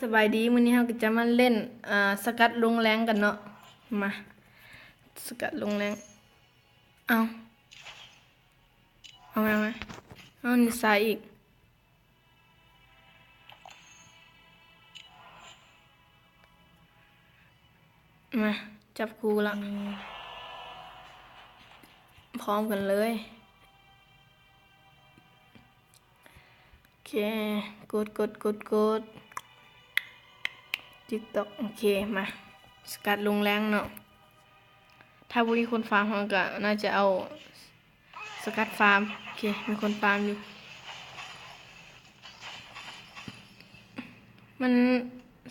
ສະບາຍດີ ມື້ນີ້ເຮົາກໍຈະມາຫຼິ້ນ ອ່າ ສະກັດລົງແລງກັນເນາະ. ມາ ສະກັດລົງແລງ. ເອົາ ເອົາໃໝ່ ເອົາໃໝ່. ເອົາ ນີ້ຊາຍອີກ. ມາ ຈັບຄູ່ລະ ພ້ອມກັນເລີຍ. ໂອເຄ ກົດ ກົດ ກົດ ກົດ ຕິກຕ໋ອກ. ໂອເຄ ມາ ສະກັດລົງແລງເນາະ. ຖ້າບໍ່ມີຄົນຟາມ ເຮົາກໍໜ້າຈະເອົາ ສະກັດຟາມ. ໂອເຄ ມີຄົນຟາມຢູ່. ມັນ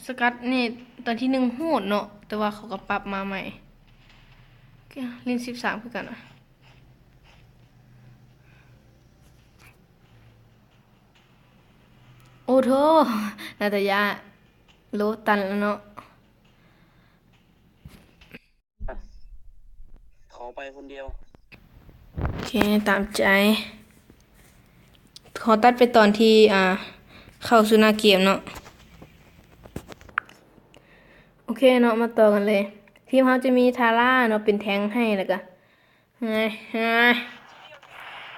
ສະກັດນີ້ຕອນທີໜຶ່ງໂຫດເນາະ ແຕ່ວ່າເຂົາກໍປັບມາໃໝ່. ໂອເຄ ຫຼິ້ນສິບສາມຄືກັນນະ. ໂອ້ໂທ້ ນາຕາຢາໂລຕັນແລ້ວເນາະ. ຂໍໄປຄົນດຽວ. ໂອເຄ ຕາມໃຈ. ຂໍຕັດໄປຕອນທີ່ ອ່າ ເຂົ້າສູ່ໜ້າເກມເນາະ. ໂອເຄເນາະ ມາຕໍ່ກັນເລີຍ. ທີມເຮົາຈະມີທາຣາເນາະ ເປັນແທັງໃຫ້ ແລ້ວກະ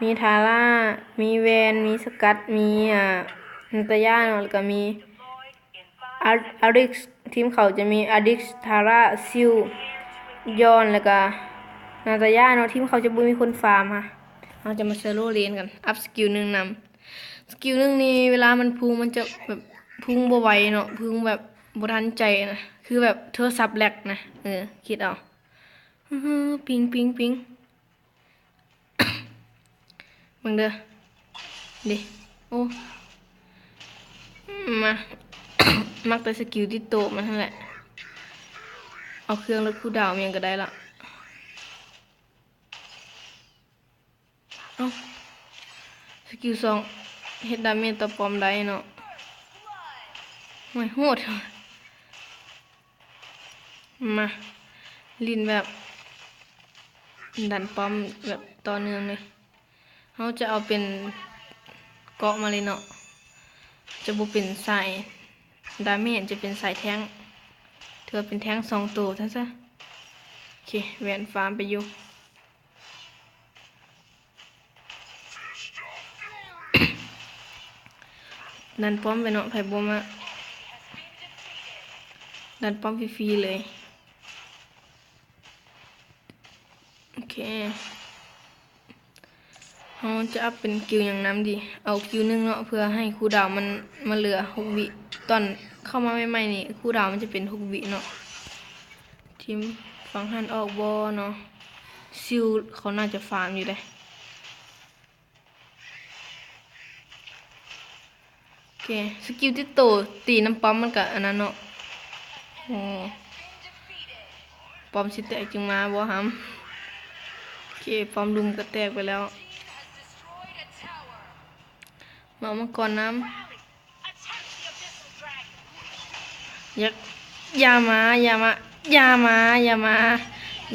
ມີທາຣາ ມີແວນ ມີສະກັດ ມີ ອ່າ ນາຕາຢາເນາະ ແລ້ວກະມີ ອາ ອາລິກ. ທີມເຂົາຈະມີອາລິກ, ທາຣາ, ຊິວ, ຢອນ ແລ້ວກະນາຕາຢາເນາະ. ທີມເຂົາຈະບໍ່ມີຄົນຟາມ. ເຮົາຈະມາສະໂລເລນກັນ ອັບສະກິວໜຶ່ງນຳ. ສະກິວໜຶ່ງນີ້ ເວລາມັນພຸ່ງ ມັນຈະແບບພຸ່ງບໍ່ໄວເນາະ ພຸ່ງແບບບໍ່ທັນໃຈນະ ຄືແບບໂທລະສັບແລັກນະ. ເອີ ຄິດເອົາ. ຮຶ ປິງ ປິງ ປິງ. ເບິ່ງເດີ ເດ ໂອ້ ມາ ມັກແຕ່ສະກິວຕິດໂຕມັນຫັ້ນແຫຼະ. ເອົາເຄື່ອງລົດຄູດາວຫຍັງກໍໄດ້ລະ. ເອົ້າ ສະກິວສອງ ເຮັດດາເມດຕໍ່ປ້ອມໄດ້ເນາະ. ໂອ້ຍ ໂຫດ. ມາຫຼິ້ນແບບດັນປ້ອມແບບຕໍ່ເນື່ອງເລີຍ. ເຮົາຈະເອົາເປັນເກາະມາເລີຍເນາະ ຈະບໍ່ເປັນສາຍດາເມດ ຈະເປັນສາຍແທັງ ຖືວ່າເປັນແທັງສອງໂຕຊັ້ນຊະ. ໂອເຄ ແວນຟາມໄປຢູ່. ດັນປ້ອມໄປເນາະ ໃຜບໍ່ມາ ດັນປ້ອມຟຣີໆເລີຍ. ໂອເຄ ເຮົາຈະອັບເປັນກິວຫຍັງນຳດີ? ເອົາກິວໜຶ່ງເນາະ ເພື່ອໃຫ້ຄູດາວມັນມາເຫຼືອຫົກວິ. ຕອນເຂົ້າມາໃໝ່ໆນີ້ ຄູດາວມັນຈະເປັນຫົກວິເນາະ. ທີມຝັ່ງຫັ້ນອອກບໍ່ເນາະ? ຊິວເຂົາໜ້າຈະຟາມຢູ່ເດ. ໂອເຄ ສະກິວຕິດໂຕ ຕີນຳປ້ອມມັນກະອັນນັ້ນເນາະ. ໂອ້ ປ້ອມຊິແຕກຈຶ່ງມາບໍ່ຫຳ? ໂອເຄ ປ້ອມລຸ່ມກະແຕກໄປແລ້ວ. ມາເອົາມັງກອນນຳ. ຢ່າ ຢ່າມາ ຢ່າມາ ຢ່າມາ ຢ່າມາ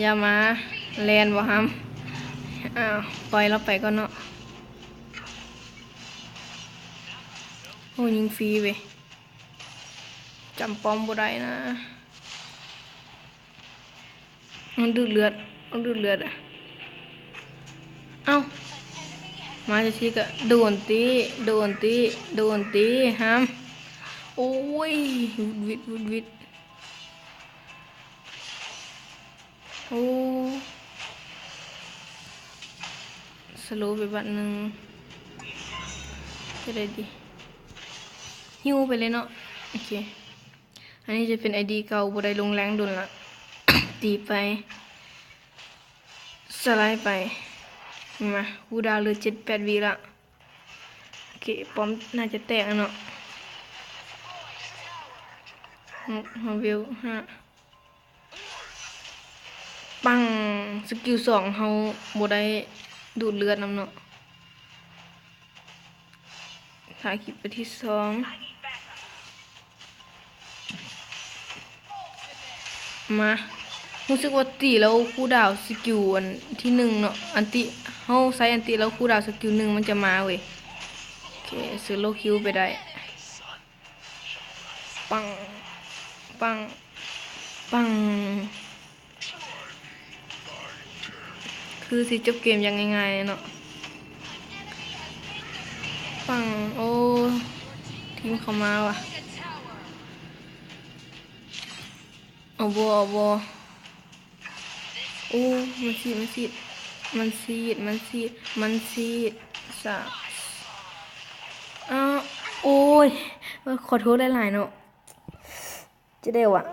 ຢ່າມາ ແລ່ນບໍ່ຫຳ? ອ້າວ ປ່ອຍລາວໄປກ່ອນເນາະ. ໂອ້ ຍິງຟຣີເວີຍ ຈຳປ້ອມບໍ່ໄດ້ນະ. ມັນດູດເລືອດ ມັນດູດເລືອດອະ. ເອົ້າ ມາຈັ່ງຊີ້ກະໂດນຕິ ໂດນຕິ ໂດນຕິຫຳ. ໂອ້ຍ ຫວຸດຫວິດ ຫງຸດຫວິດ. ໂອ້ ສະໂລໄປບາດໜຶ່ງ. ຈະໄດ້ດີ ຫິວໄປເລີຍເນາະ. ໂອເຄ ອັນນີ້ຈະເປັນໄອດີເກົ່າ ບໍ່ໄດ້ລົງແລງດົນລະ. ຕີໄປ ສະໄລໄປ. ມາ ຄູດາວເຫຼືອເຈັດແປດວິລະ. ໂອເຄ ປ້ອມໜ້າຈະແຕກແລ້ວເນາະ. ເຮົາເວລຫ້າ. ປັງ ສະກິວສອງເຮົາບໍ່ໄດ້ດູດເລືອດນຳເນາະ. ຖ້າຄລິບໄປທີສອງ. ມາ ຮູ້ສຶກວ່າຕີແລ້ວຄູດາວສະກິວອັນທີໜຶ່ງເນາະ ອັນຕິ ເຮົາໃຊ້ອັນຕິແລ້ວຄູດາວສະກິວໜຶ່ງມັນຈະມາເວີຍ. ໂອເຄ ໂຊໂລຄິວໄປໄດ້. ປັງ ປັງ ປັງ. ຄືຊິຈົບເກມຢ່າງງ່າຍໆເນາະ. ປັງ ໂອ້ ທີມເຂົ້າມາວ່າ. ເອົາບໍ່ ເອົາບໍ່. ໂອ້ ມັນສີດ ມັນສີດ ມັນສີດ ມັນສີດ ມັນສີດ ສາ ອ້າ ໂອ້ຍ ຂໍໂທດຫຼາຍໆເນາະ. ຈະໄດ້ວ່າ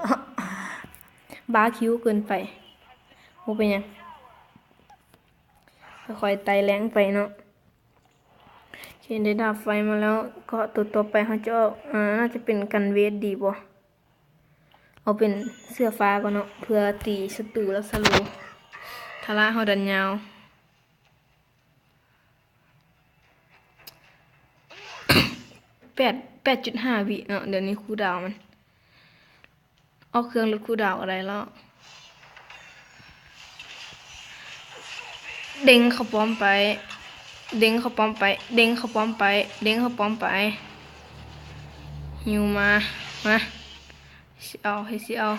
ບາຄິວເກີນໄປ. ບໍ່ເປັນຫຍັງ ຄ່ອຍໆໄຕ່ແລງໄປເນາະ. ໂອເຄ ໄດ້ດາບໄຟມາແລ້ວ ເກາະຕົວຕໍ່ໄປເຮົາຈະອອກ ອາ ໜ້າຈະເປັນກັນເວດດີບໍ່? ເອົາເປັນເສືອຟ້າກ່ອນເນາະ ເພື່ອຕີສັດຕູແລ້ວສະໂລ ທາລະເຮົາດັນຍາວ. ແປດ ແປດຈຸດຫ້າວິເນາະ ດຽວນີ້ຄູດາວມັນ ອອກເຄື່ອງຫຼຸດຄູດາວກໍໄດ້ແລ້ວ. ເດັງເຂົ້າປ້ອມໄປ ເດັງເຂົ້າປ້ອມໄປ ເດັງເຂົ້າປ້ອມໄປ ເດັງເຂົ້າປ້ອມໄປ. ຫິວມາ ມາ ຊິເອົາ ໃຫ້ຊິເອົາ.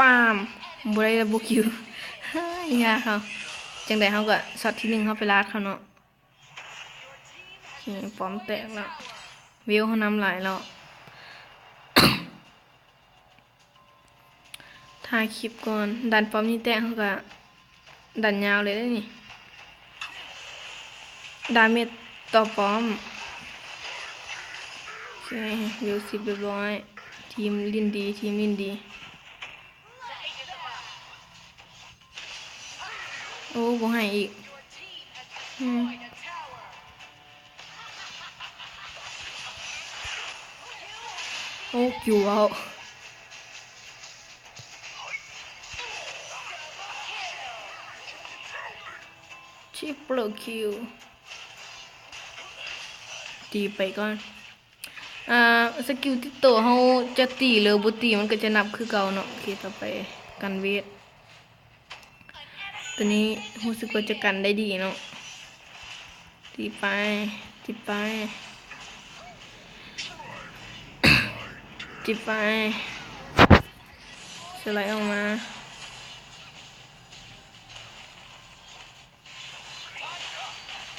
ປາມ ບໍ່ໄດ້ດັບເບິນຄິວ ຍາກເຮົາ. ຈັ່ງໃດເຮົາກໍຊັອດທີໜຶ່ງເຮົາໄປລາດເຂົາເນາະ. ໂອເຄ ປ້ອມແຕກແລ້ວ ເວວເຮົານຳຫຼາຍແລ້ວ. ຖ່າຍຄລິບກ່ອນ ດັນປ້ອມນີ້ແຕກ ເຮົາກະດັນຍາວເລີຍເດ້ນີ້ ດາເມດຕໍ່ປ້ອມ. ໂອເຄ ເວວສິບ ລຽບລ້ອຍ. ທີມຫຼິ້ນດີ ທີມຫຼິ້ນດີ. ໂອ້ ບໍ່ໃຫ້ອີກ. ອືມ ໂອ້ ຄິວເວົ້າ ທຣິບເປິນຄິວ ຕີໄປກ່ອນ. ອ່າ ສະກິວຕິດໂຕເຮົາຈະຕີ ຫຼື ບໍ່ຕີ ມັນກໍຈະນັບຄືເກົ່າເນາະ. ໂອເຄ ຕໍ່ໄປກັນເວດ ຕົວນີ້ຮູ້ສຶກວ່າຈະກັນໄດ້ດີເນາະ. ຕີໄປ ຕີໄປ ຕີໄປ ສະໄລອອກມາ.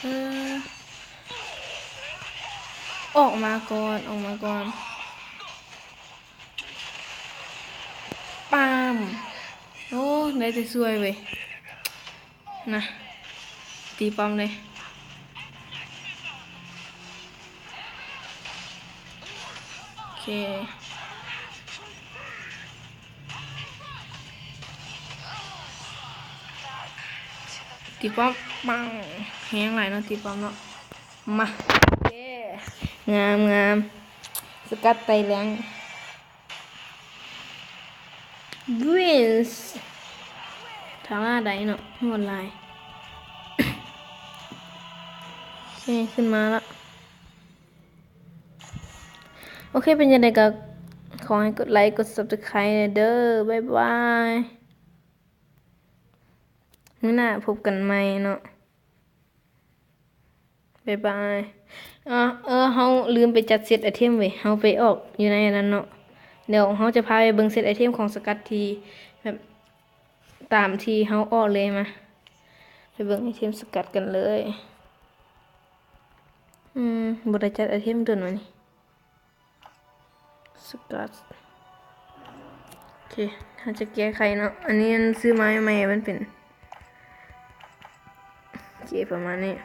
ເອີ ອອກມາກ່ອນ ອອກມາກ່ອນ. ປາມ ໂອ້ ໄດ້ແຕ່ຊ່ວຍເວີຍ ນະ ຕີປ້ອມເລີຍ. ໂອເຄ ຕີປ້ອມ ປັງ ແຮງຫຼາຍເນາະ ຕີປ້ອມເນາະ. ມາ ເຢ້ ງາມ ງາມ ສະກັດໄຕແລງ ວິນ ທາລາໄດ້ເນາະ ໂຫດຫຼາຍ. ໂອເຄ ຂຶ້ນມາລະ. ໂອເຄ ເປັນຈັ່ງໃດກໍຂໍໃຫ້ກົດໄລ ກົດ Subscribe ແດ່ເດີ. ບາຍບາຍ. ມື້ໜ້າພົບກັນໃໝ່ເນາະ. ບາຍບາຍ. ເອີ ເອີ ເຮົາລືມໄປຈັດເຊັດໄອເທັມເວີຍ. ເຮົາໄປອອກຢູ່ໃນອັນນັ້ນເນາະ. ດຽວເຮົາຈະພາໄປເບິ່ງເຊັດໄອເທັມຂອງສະກັດທີ່ແບບ ຕາມທີ່ເຮົາອອກເລີຍ. ມາ ໄປເບິ່ງໄອເທັມສະກັດກັນເລີຍ. ອືມ ບໍ່ໄດ້ຈັດໄອເທັມໂດນວະນີ້. ສະກັດ ໂອເຄ ເຮົາຈະແກ້ໄຂເນາະ. ອັນນີ້ມັນຊື້ມາໃໝ່ໆ ມັນເປັນ ໂອເຄ ປະມານນີ້.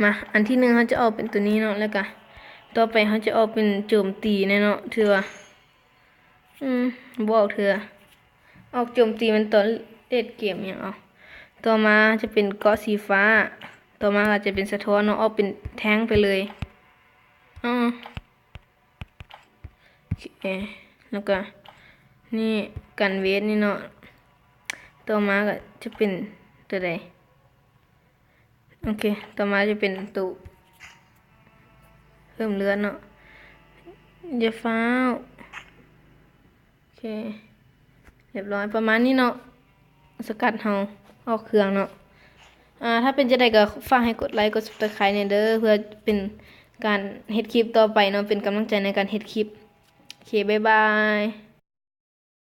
ມາ ອັນທີໜຶ່ງເຮົາຈະອອກເປັນໂຕນີ້ເນາະ ແລ້ວກະຕໍ່ໄປເຮົາຈະອອກເປັນໂຈມຕີແນ່ເນາະ. ຖືວ່າ ອືມ ບໍ່ອອກເທື່ອ. ອອກໂຈມຕີມັນຕອນເລດເກມຫຍັງເອົາ. ຕໍ່ມາຈະເປັນເກາະສີຟ້າ. ຕໍ່ມາກໍຈະເປັນສະທ້ອນເນາະ. ອອກເປັນແທງໄປເລີຍ. ອໍ ໂອເຄ ແລ້ວກໍນີ້ກັນເວດນີ້ເນາະ. ຕໍ່ມາກໍຈະເປັນຕົວໃດ? ໂອເຄ ຕໍ່ມາຈະເປັນໂຕເພີ່ມເລືອດເນາະ. ຢ່າຟ້າວ. ໂອເຄ ລຽບຮ້ອຍ ປະມານນີ້ເນາະ. ສະກັດເຮົາອອກເຄື່ອງເນາະ. ອ່າ ຖ້າເປັນຈັ່ງໃດກໍຝາກໃຫ້ກົດໄລກົດ Subscribe ແດ່ເດີ ເພື່ອເປັນການເຮັດຄລິບຕໍ່ໄປເນາະ ເປັນກຳລັງໃຈໃນການເຮັດຄລິບ. ໂອເຄ ບາຍບາຍ.